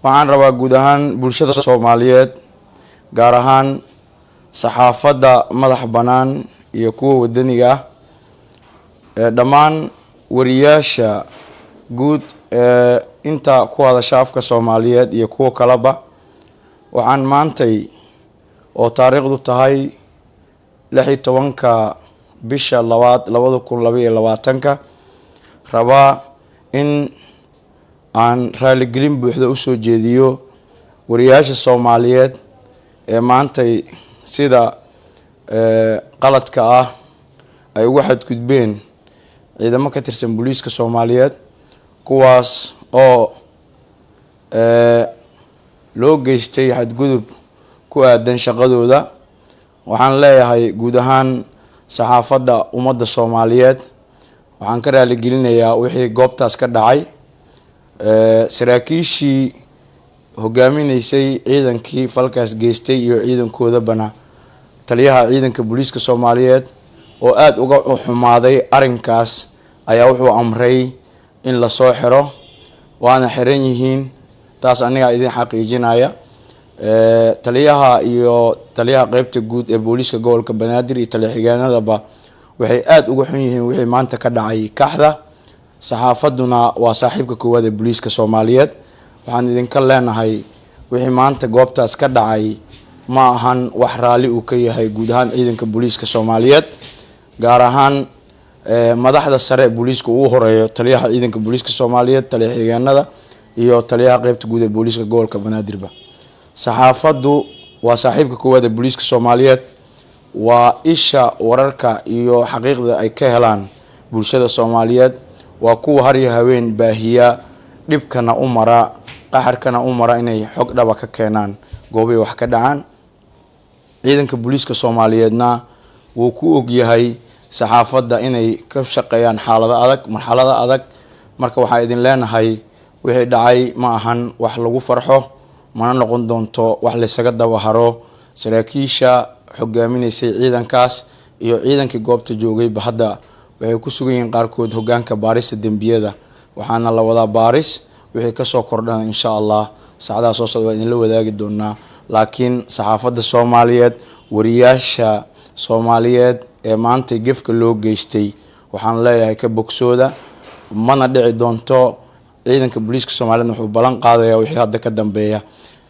Waxaan rabaa guud ahaan bulshada Soomaaliyeed, gaar ahaan saxaafadda madax bannaan iyo kuwa wadaniga ah, ee dhammaan wariyaasha guud ee inta ku hadasha afka Soomaaliyeed iyo kuwa kaleba, waxaan maantay oo taariikhdu tahay 16-ka bisha labaad 2022-ka rabaa in aan raaligelin buuxda usoo jeediyo wariyaasha Soomaaliyeed ee maantay sida qaladka ah ay uga xadgudbeen ciidamo ka tirsan booliiska Soomaaliyeed, kuwaas oo loo geystay xadgudub ku aadan shaqadooda. Waxaan leeyahay guud ahaan saxaafadda ummadda Soomaaliyeed, waxaan ka raaligelinayaa wixii goobtaas ka dhacay. Saraakiishii hogaaminaysay ciidankii falkaas geystay iyo ciidankoodabana, taliyaha ciidanka booliiska Soomaaliyeed oo aada uga xumaaday arrinkaas ayaa wuxuu amray in lasoo xiro, waana xiran yihiin. Taas anigaa idin xaqiijinaya. Taliyaha iyo taliyaha qeybta guud ee booliiska gobolka Banaadir iyo taliya xigeenadaba waxay aada uga xun yihiin wixii maanta ka dhacay Kaxda. Saxaafadduna waa saaxiibka koowaad ee booliiska Soomaaliyeed. Waxaan idinka leenahay, wixii maanta goobtaas ka dhacay ma ahan wax raalli uu ka yahay guud ahaan ciidanka booliiska Soomaaliyeed, gaar ahaan madaxda sare ee booliiska ugu horeeyo taliyaha ciidanka booliiska Soomaaliyeed, taliya xigeenada iyo taliyaha qeybta guud ee booliiska gobolka Banaadirba. Saxaafaddu waa saaxiibka koowaad ee booliiska Soomaaliyeed, waa isha wararka iyo xaqiiqda ay ka helaan bulshada Soomaaliyeed, waa kuwa har iyo haween baahiya, dhibkana u mara, qaxarkana u mara inay xog dhaba ka keenaan goobay wax ka dhacaan. Ciidanka booliiska Soomaaliyeedna wuu ku ogyahay saxaafadda inay ka shaqeeyaan xaalado adag, marxalada adag. Marka waxaa idin leenahay, wixii dhacay ma ahan wax lagu farxo, mana noqon doonto wax laysaga daba haro. Saraakiisha hogaaminaysay ciidankaas iyo ciidankii goobta joogayba hadda waxay ku sugan yihiin qaarkood hogaanka baarista dembiyada, waxaana la wadaa baaris. Wixii kasoo kordhana, insha Allah, saacadaha soo socda waa idinla wadaagi doonaa. Laakiin saxaafadda Soomaaliyeed, wariyaasha Soomaaliyeed ee maantay gefka loo geystay, waxaan leeyahay ka bogsooda, mana dhici doonto. Ciidanka booliiska Soomaaliyed wuxuu ballan qaadayaa wixii hadda ka dambeeya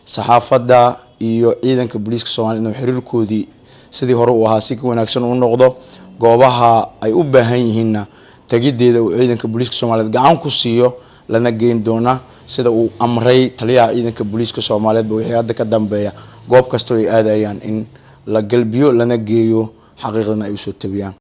saxaafadda iyo ciidanka booliiska Soomaliya inuu xiriirkoodii sidii hore uu ahaa si ka wanaagsan u noqdo, goobaha ay u baahan yihiinna tegideeda uu ciidanka booliiska Soomaaliyeed gacan ku siiyo, lana geyn doona sida uu amray taliyaha ciidanka booliiska Soomaaliyeedba. Wixii hadda ka dambeeya, goob kastoo ay aadayaan in la galbiyo lana geeyo, xaqiiqdana ay usoo tabiyaan.